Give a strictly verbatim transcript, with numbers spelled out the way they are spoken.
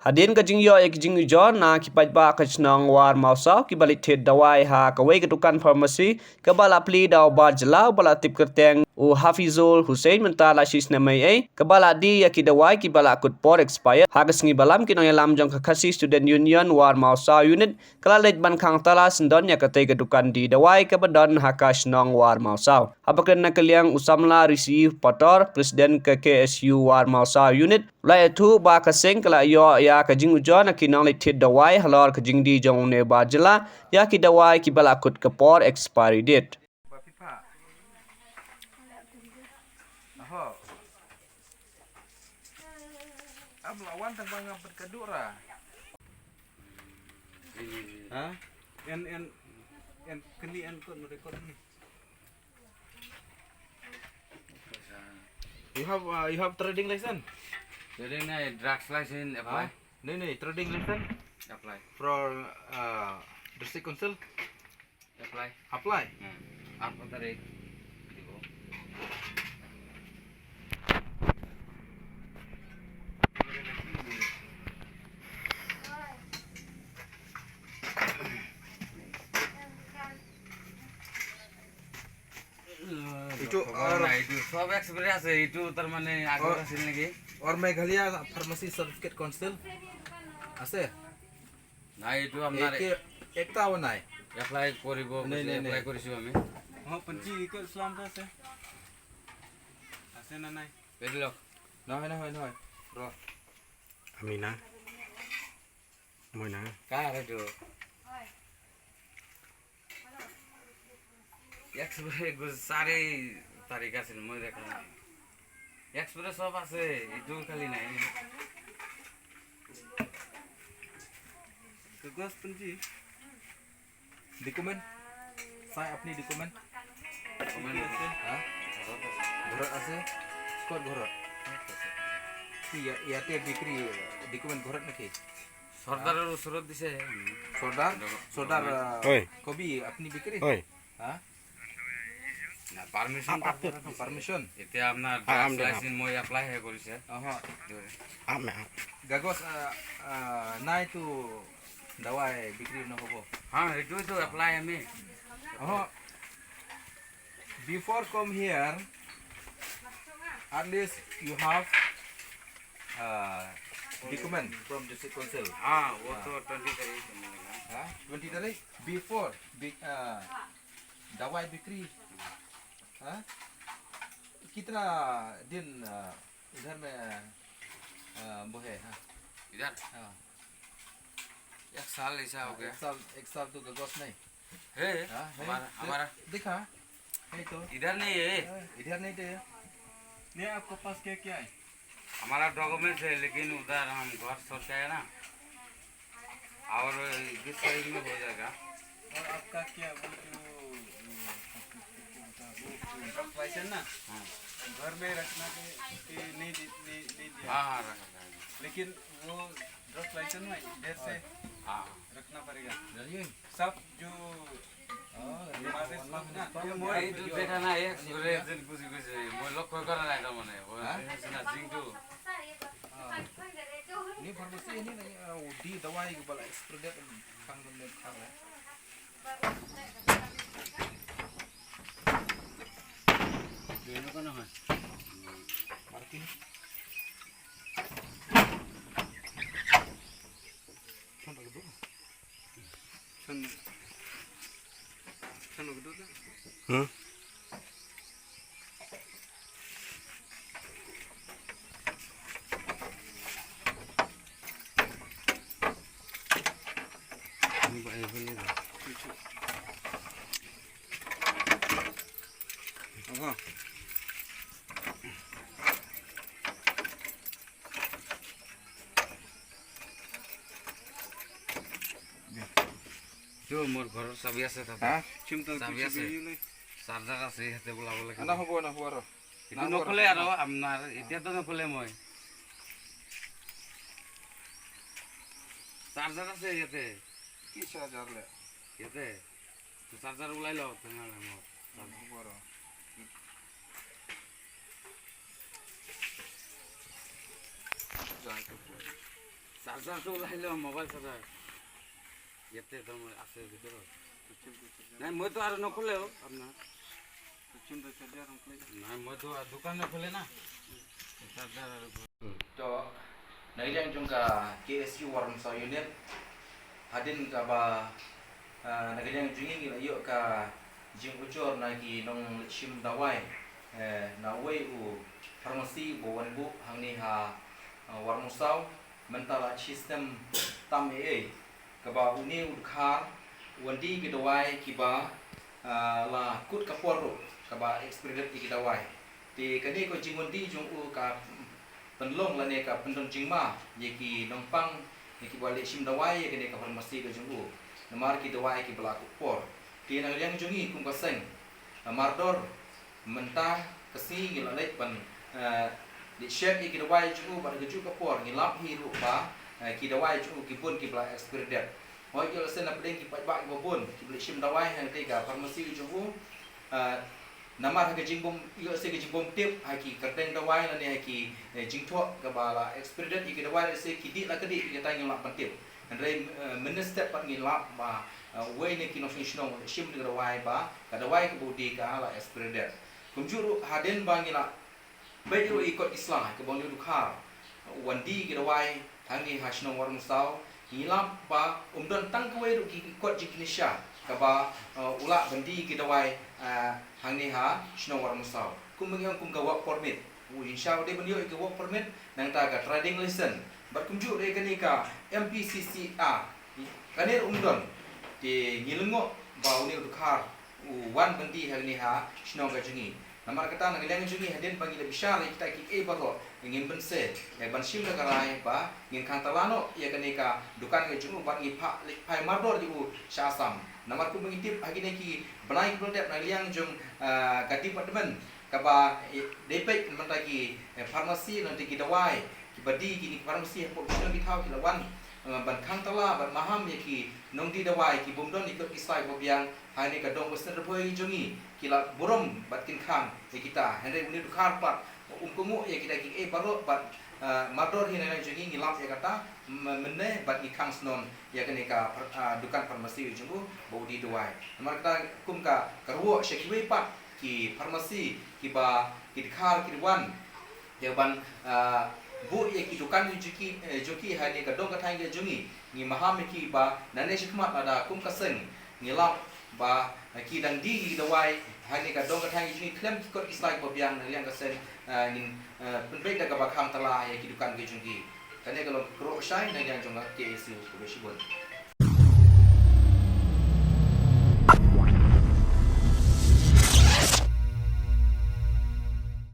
Hadien ka jingïoh ïa ki jingujor na ki paidbah ka shnong War Mawsaw kiba leit thied dawai ha kawei ka dukan pharmacy kaba la plie da u Bah Jylla uba la tip kyrteng u Hafizul Hussain mynta la shi snem eiei, kaba la die ïa ki dawai kiba la kut por expire. Ha ka sngi ba lam ki nongïalam jong ka Khasi Student Union War Mawsaw Unit ka la leit ban khang tala syndon ïa katei ka dukan die dawai kaba don ha ka shnong War Mawsaw. Haba kren na ka liang u samla Risi Pator, President ka K S U War Mawsaw Unit, u la ïathuh ba ka seng ka la ïoh ïa ka jingujor na ki nongleit thied dawai halor ka jingdie jong une u Bah Jylla ïa ki dawai kiba la kut ka por expiry date. Aho. Am la wan tang ba nga bad ka dura. Ha? En, en, en, kini en kot, record ni. You have, uh, you have trading license? Trading na, drugs license apply. Ah? Nahi, nahi, trading license? Apply. From, uh, district council? Apply. Apply? Hmm. Aap ko tarikh. Itu, oh, or, na, itu sob experience, itu tar mane aage, or, hasil lagi. Or Meghalaya Pharmacy Certificate Council? Ase? নাই, এইটো আপোনাৰ এক-, এ-, একটাও নাই। এপ্লাই কৰিব, নাই, কৈছে, নাই, নাই। এপ্লাই কৰিছোঁ আমি। অ, পঞ্চি, এইটো ইছলাম এটা আছে। আছে না নাই? এইটো লওক। নহয়, নহয়, নহয়। ৰ। আমি না। মই না। কাৰ এইটো? এক্সপায়াৰ, চাৰি তাৰিখ আছিল, মই দেখা নাই। এক্সপায়াৰ চব আছে, এইটো খালি নাই। কাগজ পঞ্জী। ডকুমেণ্ট চাই আপুনি, ডকুমেণ্ট। ডকুমেণ্ট আছে। হা? ঘৰত আছে? ক'ত ঘৰত? কি ইয়া-, ইয়াতে বিক্ৰী, ডকুমেণ্ট ঘৰত নেকি? চৰ্দাৰৰ ওচৰত দিছে। চৰ্দাৰ? চৰ্দাৰ, আহ, হয়। কবি আপুনি বিক্ৰী? হয়। হা? না, পাৰ্মিশ্যন আপ, আপ, পাৰ্মিশ্যন? এতিয়া আপোনাৰ আ-, আম ড্ৰাইভাৰ দে, আম। লাইচেন্স মই এপ্লাইহে কৰিছে। অহ। আম, আম। কাগজ, আহ, আহ, নাই তো দাৱাই বিক্ৰী নহ'ব। হা, সেইটোৱেতো এপ্লাই আমি। অহ। Before come here, at least you have, uh, document from district council. हाँ, वो तो ट्वेंटी तारीख को मिलेगा। हाँ, ट्वेंटी तारीख before, be-, uh, दवाई बिक्री, हाँ? कितना दिन, uh, इधर में, uh, वो है, हाँ? इधर? हाँ। एक साल ऐसा हो गया। एक साल, एक साल तो गगोस नहीं। है, हाँ, है। हमारा, तो हमारा। दिखा, है तो। इधर नहीं है। हाँ, इधर नहीं तो है। नहीं, आपके पास क्या क्या है? हमारा डॉक्यूमेंट्स है, लेकिन उधर हम घर छोड़ के आए ना। और बीस तारीख में हो जाएगा। और आपका क्या वो जो, वो, वो ड्रग लाइसेंस ना, हाँ। घर में रखना के, के नहीं दे-, नहीं, नहीं दिया। हाँ, हाँ, रखा था। लेकिन वो ड्रग लाइसेंस ना इधर से हाँ। रखना पड़ेगा। सब जो ये मोर, ये मोर, ये जो देखा ना, एक सुरे दिन कुछ, कुछ, मोर लोग कोई करा नहीं था मने, वो हाँ? ना जिंग तो। हाँ। नहीं, फार्मेसी है नहीं, नहीं, वो दी दवाई के वाला एक्सपायर डेट खत्म करने खा रहा है। ये ना कौन है? मार्किन। Hmm? এইটো মোৰ ঘৰৰ চাবি আছে তাতে। হা? চাবি আছে। চাৰ্জাৰ আছে, ইয়াতে ওলাব লাগে। না, হ'ব, না, হ'ব আৰু। এইটো না, হ'ব আৰু। নখলে আৰু আপোনাৰ, এতিয়াতো নখলে মই। চাৰ্জাৰ আছে ইয়াতে। কি চাৰ্জাৰ লে? ইয়াতে। তো চাৰ্জাৰ ওলাই লওক, তেনেহ'লে মই। হ'ব আৰু। যাই তো। চাৰ-, Sa tu lai lo mobile sa da. Yate to mo ase video. Nai mo to ar no khule ho apna. Nai mo to dukan no khule na. Sa da. To, na ka liang jong ka K S U Warumsaw Unit, hadien kaba, ah, na ka liang jong ngi ngi la ïoh ka jingujor na ki nongleit shim dawai, eh, na uwei u pharmacy ba wan buh hangne ha, ah, Warumsaw, mynta la shi snem tam ei ei. Kaba une u dkhar u wan die ki dawai kiba, ah, la kut ka por ruh, kaba expired ïa ki dawai. Te kane ka jingwan die jong u ka pynlong lane ka pyndon jingma ïa ki nongpang, ïa kiba leit shim dawai ïa kane ka pharmacy ka jong u. Namar ki dawai kiba la kut por. Te na ka liang jong ngi kum ka seng, ah, mardor, mynta ka sngi ngi la leit ban, eh, leit check ïa ki dawai jong u, bad ha kajuh ka por ngi lap hi ruh ba, eh, ki dawai jong u ki bun kiba la expired date. Hooid, ïoh lehse na pdeng ki paidbah kiba bun kiba leit shim dawai ha kata ka pharmacy jong u. Eh, namar ha ka jingbym, ïoh lehse ka jingbym tip ha ki kyrteng dawai lane ha ki, eh, jingthoh kaba la expired date ïa ki dawai, lehse ki dih la ka dih, ïa kata ngim lah ban tip. Hynrei, eh, mynne step pat ngi lap ba, eh, uwei na ki nongshong shnong u leit shim ïa ka dawai ba ka dawai kaba u die ka la expired date. Kumjuh ruh hadien ba ngi la peit ruh ïa ki kot ki sla kaba une u dkhar u wan die ki dawai hangne ha shnong Warumsaw, ngi lap ba um don tang kawei ruh ki kot jingkynnisha kaba, eh, u lah ban die ki dawai, eh, hangne ha shnong Warumsaw. Kumba ngi ong kum ka work permit. U jingshisha u dei ban ïoh ïa ka work permit, nangta ka trading license. Bad kumjuh ruh ïa kane ka M P C C R. Kane ruh um don. Te ngi lyngngoh ba une u dkhar u wan ban die hangne ha shnong ka jong ngi. Namar kata na ka liang jong ngi hadien ba ngi la bishar ïa kita kiei baroh, ngin bynse ïa ban shim da ka rai ba ngin khang tala noh ïa kane ka dukan ka jong u bad ngi phah leit phai mardor ïa u sha Assam. Namar kumba ngi tip ha kine ki bnai kiba la dep na ka liang jong, ah, ka department kaba, eh, dei peit mynta ki, eh, pharmacy lane ki dawai kiba die kine ki pharmacy hapoh kine ki thaw ki la wan, eh, ban khang tala bad maham ïa ki nongdie dawai ki bym don ïa ki kot ki sla kiba biang ha kane ka dong Western Ri Bhoi jong ngi, ki la burom bad kin khang ïa kita. Hynrei une u dkhar pat um kohnguh ïa kita kiei baroh bad, eh, mardor hi na ka liang jong ngi ngi lap ïa kata, m-, mynne bad ngi khang shnong ïa kane ka phar-, ah, dukan pharmacy jong u ba u die dawai. Namar kata kum ka, ka ruh sha kiwei pat ki pharmacy kiba ki dkhar ki wan ïa ban, ah, buh ïa ki dukan jong ki, eh, jong ki ha kane ka dong ka thaiñ ka jong ngi. Ngi maham ïa ki ba nangne shakhmat lada kum ka seng ngi lap ba, eh, ki dang die ki dawai ha kane ka dong ka thaiñ ka jong ngi khlem ki kot ki sla kiba biang na ka liang ka seng, eh, ngin, eh, pynbeit da kaba khang tala ïa ki dukan ki jong ki. Kane ka long ka ruh shai na ka liang jong ka K S U, khublei shibun.